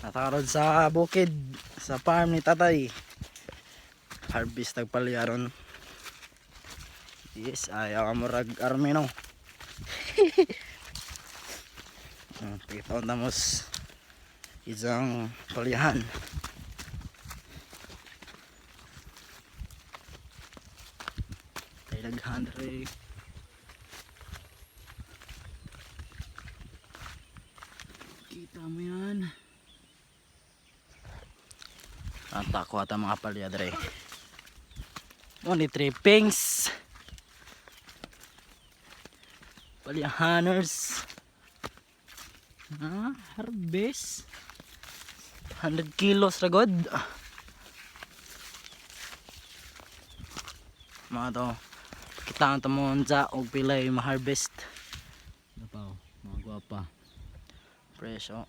Natakarod sa bukid sa farm ni tatay. Harvest tagpalya ron. Yes, ayaw ka murag army no. Pakita na mos isang palyahan. Kay daghan dre. Kita mo yan. Ang tako ata mga palya dre. Only three pings. Palyahaners. Ah, harvest. 100 kilos ragod. Mga to. Kita ang tamon sa og pilay ma-harvest. Ano pa oh, mga gwapa. Presyo.